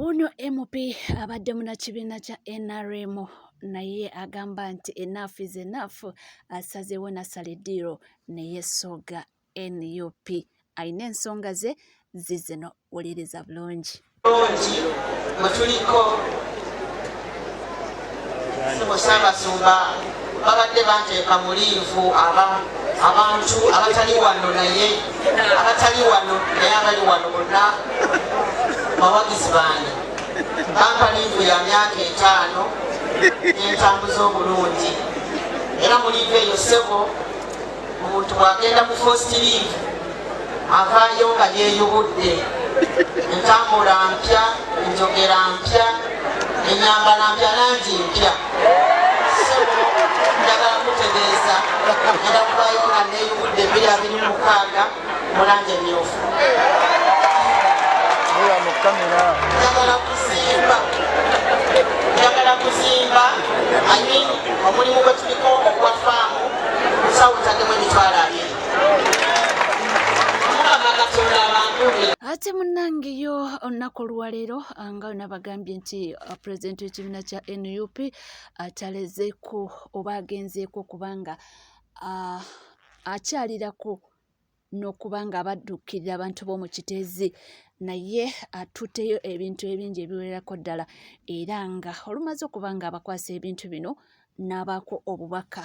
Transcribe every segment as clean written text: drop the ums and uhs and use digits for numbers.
Wuuno MP abadde munnakibiina kya NRM naye agamba nti enough is enough, asazeewo n'asala eddiiro ne yeesooga NUP. Alina ensonga ze zizino, wuliriza bulungi. Bulungi mwe tuliko, ssebo Ssaabasumba. Babadde banteeka mu leave aba abantu abatali wano, naye abatali wano naye abali wano bonna bawagizi bange. Bampa leave ya myaka 50 entambuza obulungi, era mu leave eyo, ssebo, omuntu bw'agenda mu first leave avaayo nga yeeyubudde, entambula mpya, enjogera mpya, enyambala mpya, langi mpya. Ssebo, njagala kutegeeza ngenda kuvaayo nga neeyubudde 2026 mu langi emyufu. Njagala kuzimba, njagala kuzimba. I mean, omulimu gwe tuliko ogwa faamu, musawo, ntaddemu 200,000. Mukama Katonda abankuumire. Ate munnange, yo olunaku olwaleero nga nabagambye nti pulezidenti w'ekibiina kya NUP atalezeeko oba agenzeeko kubanga akyalirako n'okuba nga abadduukirira abantu b'omu Kiteezi, naye atutteyo ebintu ebingi ebiwererako ddala, era nga olumaze okuba nga abakwasa ebintu bino n'abaako obubaka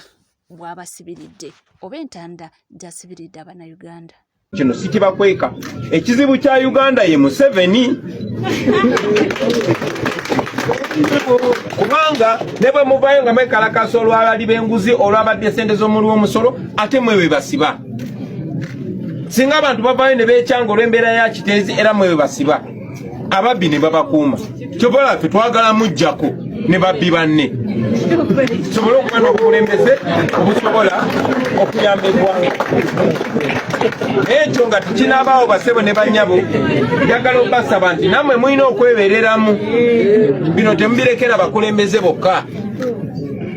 bw'abasibiridde oba entanda gy'asibiridde Abannayuganda. Kino sikibakweka, ekizibu kya Uganda ye Museveni, kubanga ne bwe muvayo nga mwekalakasa olwabali b'enguzi, olwabadde esente z'omuli w'omusolo, ate mwe basiba. Singa abantu bavayo ne beekyanga olw'embeera ya Kiteezi, era mwe basiba ababbi ne babakuuma. Kyova ffe twagala mujjako ne babbi banne, tusobole okuba n'obukulembeze obusobola okuyamba eggwanga. Ekyo nga tekinabaawo, basebo ne bannyabo, njagala okubasaba nti nammwe mulina okwebereramu. Bino temubirekera bakulembeze bokka,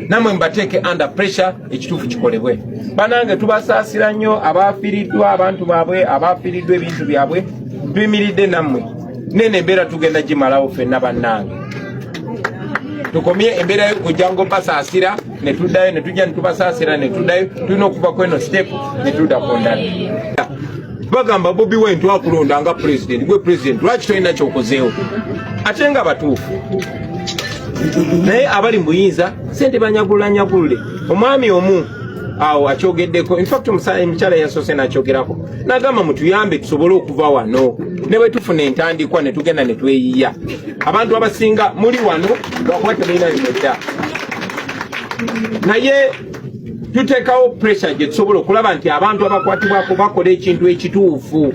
nammwe mubateeke under pressure, ekituufu kikolebwe. Banange, tubasaasira nnyo abafiiriddwa abantu baabwe, abafiiriddwa ebintu byabwe. Tuyimiridde nammwe nene, embeera tugenda gimalawo ffenna. Bannange, tukomye embeera y'okujja ngo basaasira ne tuddayo, ne tujja ne tubasaasira ne tuddayo. Tulina okuva ku eno step ne tudda ku ndala. Bagamba Bobi Wine, twakulonda nga president, gwe president, lwaki tolina kyokozeewo? Ate nga batuufu, naye abali mu buyinza sente banyagulanyagulule. Omwami omu awo akyogeddeko, infact omukyala yasoose nakyogerako nagamba, mutuyambe tusobole okuva wano ne bwe tufuna entandikwa ne tugenda ne tweyiya. Abantu abasinga muli wano lwakuba temulina bimwedda, naye tuteekawo pressure gye tusobola okulaba nti abantu abakwatibwako bakola ekintu ekituufu.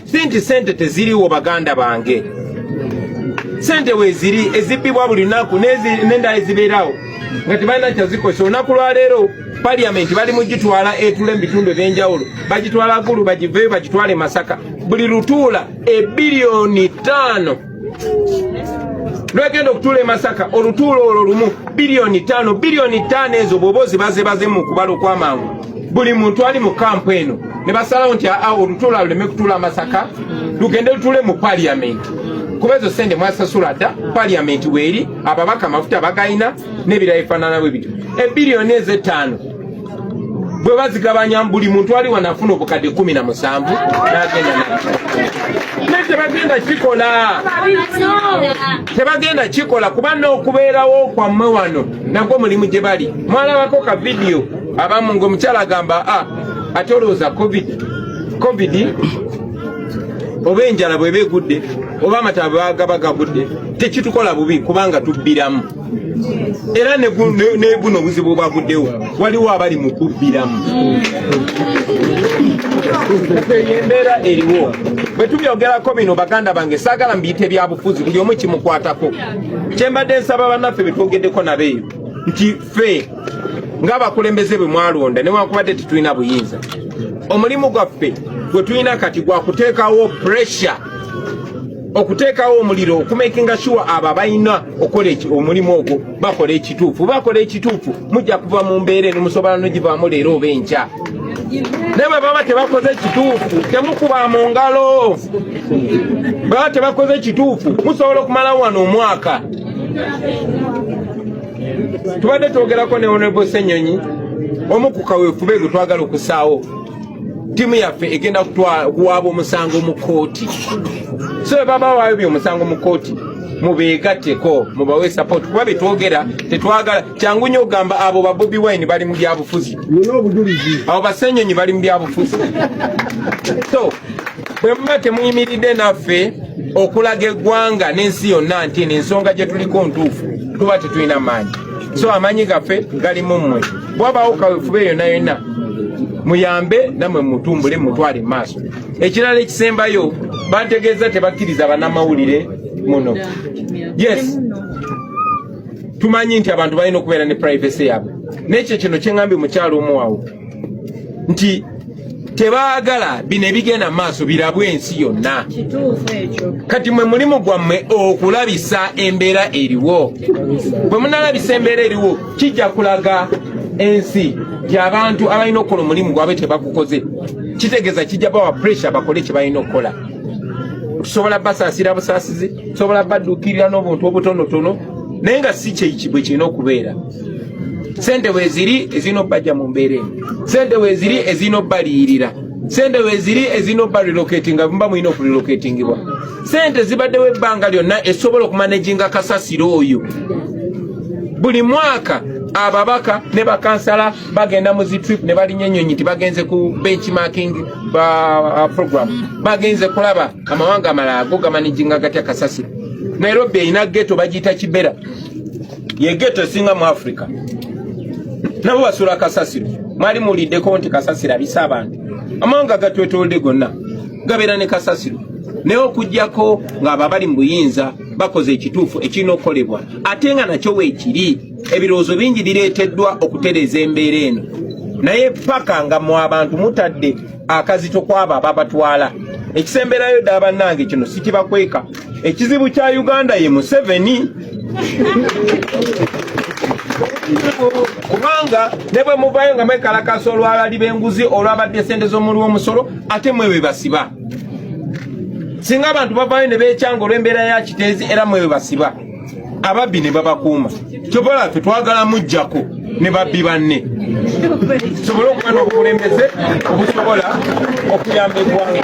Si nti sente teziriwo, baganda bange, sente weeziri ezibbibwa buli lunaku n'endala ezibeerawo nga tebalina kyazikozesa. Olunaku lwaleero Paliyamenti bali mugitwala etula mu bitundu ebyenjawulo, bagitwala Gulu, bagiveeyo bagitwale Masaka. Buli lutuula 5 biliyoni lwegenda okutuula e Masaka, olutuula olwo lumu 5 biliyoni. 5 biliyoni ezo bw'oba ozibazebaze mu kubala okw'amangu, buli muntu ali mu kampu eno ne basalawo nti aa, olutuula luleme kutuula Masaka, lugende lutuule mu Paliyamenti, kuba ezo sente mwasasula dda. Paliyamenti weeri, ababaka amafuta bagayina n'ebirala bifaanana bwe bityo. Ebbiliyoni ezo 5 bwe bazigabanya, buli muntu ali wano afuna 17,000 n'agenda. Naye tebagenda kikola, tebagenda kikola, kuba n'okubeerawo kwammwe wano nagwo mulimu gye bali. Mwalabako ka vidiyo abamu ng'omukyala agamba, a ate olowooza COVID oba enjala bweba egudde oba amataba bwagaba gagudde tekitukola bubi, kubanga tubbiramu. Era ne guno obuzibu obwaguddewo, waliwo abali mu kubbiramu. Eyo embeera eriwo. Bwe tubyogerako bino, baganda bange, saagala mubiyite byabufuzi, buli omu kimukwatako. Kyembadde nsaba bannaffe betwogeddeko nabeeyo nti ffe ng'abakulembeze bwe mwalonda, newankubadde tetulina buyinza, omulimu gwaffe gwe tulina kati gwa kuteekawo pressure, okuteekawo omuliro, okumakinga sure abo abalina okukola omulimu ogwo bakola ekituufu. Bakola ekituufu, mujja kuva mu mbeera eno, musobola nogivaamu leero oba enkya. Naye bwe baba tebakoze ekituufu, temukuba mu ngalo. Baba tebakoze kituufu, musobola okumala wano omwaka. Tubadde twogerako ne Honorable Ssenyonyi, omu ku kaweefube gwe twagala okusaawo, ttiimu yaffe egenda kuwaaba omusango mu kkooti. So bwe baba waayo byomusango mu kkooti, mubeegatteko, mubawe support, kuba betwogera tetwagala kyangu nnyo okugamba abo ba Bobi Wine bali mu byabufuzi, abo basenyonyi bali mu byabufuzi. So bwe muba temuyimiridde naffe okulaga eggwanga n'ensi yonna nti eno ensonga gye tuliko ntuufu, tuba tetulina maanyi. So amaanyi gaffe gali mu mmwe. Bwabaawo kawefube yonna yonna, muyambe nammwe, mutumbule, mutwale mu maaso. Ekirala ekisembayo, bantegeeza tebakkiriza bannamawulire muno. Yes, tumanyi nti abantu balina okubeera ne privacy yaabwe, nekyo kino kyeŋŋambye mukyalo omu awo nti tebaagala bino ebigenda mu maaso birabwe ensi yonna. Kati mwe mulimu gwammwe okulabisa embeera eriwo. Bwe munalabisa embeera eriwo, kijja kulaga ensi nti abantu abalina okukola omulimu gwabwe tebagukoze. Kitegeeza kijja bawa pressure bakole kye balina okukola. Tusobola basaasira busaasizi, tusobola badduukirira n'obuntu obutonotono, naye nga si kyeki bwe kirina okubeera. Sente weeziri ezirina obbajja mu mbeera eno, sente weeziri ezirina obbaliyirira, sente weeziri ezirina obba relocatinga, muba mulina okurelocatingibwa. Sente zibaddewo ebbanga lyonna esobola okumanaginga kasasiro oyo. Buli mwaka ababaka ne bakansala bagenda mu zi trip ne balinya ennyonyi nti bagenze ku benchmarking ba program, bagenze kulaba amawanga amalala ago gamanaginga gatya kasasiro. Nairobi erina ghetto bagiyita Kibera, ye ghetto esinga mu Africa, nabo basula kasasiro. Mwali muwuliddeko nti kasasiro abisa abantu? Amawanga gatwetoolodde gonna gabeera ne kasasiro, naye okugyako ng'abo abali mu buyinza bakoze ekituufu ekirina okukolebwa, ate nga nakyo weekiri, ebirowoozo bingi bireeteddwa okutereeza embeera eno, naye paka nga mu abantu mutadde akazito kwabo ababatwala. Ekisemberayo ddala bannange, kino sikibakweka, ekizibu kya Uganda ye Museveni, kubanga ne bwe muvayo nga mwekalakasa olwabali b'enguzi, olwabadde sente z'omuli w'omusolo, ate mwe bwe basiba. Singa abantu bavayo ne beekyanga olw'embeera ya Kiteezi, era mwe bwe basiba ababbi ne babakuuma. Kyobola ffe twagala mujjako ne babbi banne, tusobole okuba n'obukulembeze obusobola okuyamba eggwanga.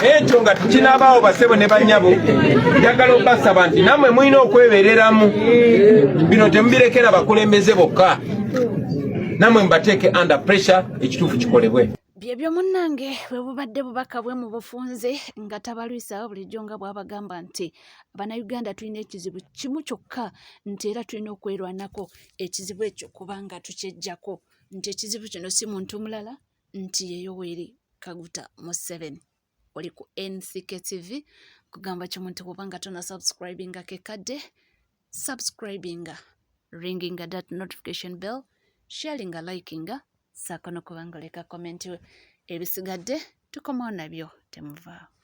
Ekyo nga tekinabaawo, basebo ne bannyabo, njagala okubasaba nti nammwe mulina okwebereramu. Bino temubirekera bakulembeze bokka, nammwe mubateeke under pressure, ekituufu kikolebwe. Byebyo munnange, bwe bubadde bubaka bwe mu bufunze nga tabalwisaawo bulijjo nga bw'abagamba nti Bannayuganda tulina ekizibu kimu kyokka, nti era tulina okwerwanako ekizibu ekyo kubanga tukyeggyako, nti ekizibu kino si muntu mulala, nti ye Yoweri Kaguta Museveni. Oli ku NCK TV, kugamba kimu nti bw'oba nga tona subscribinga, kekadde subscribinga, ringinga that notification bell, sharinga, likinga, saako n'okuba nga oleka comment. Ebisigadde tukomawo nabyo, temuvaawo.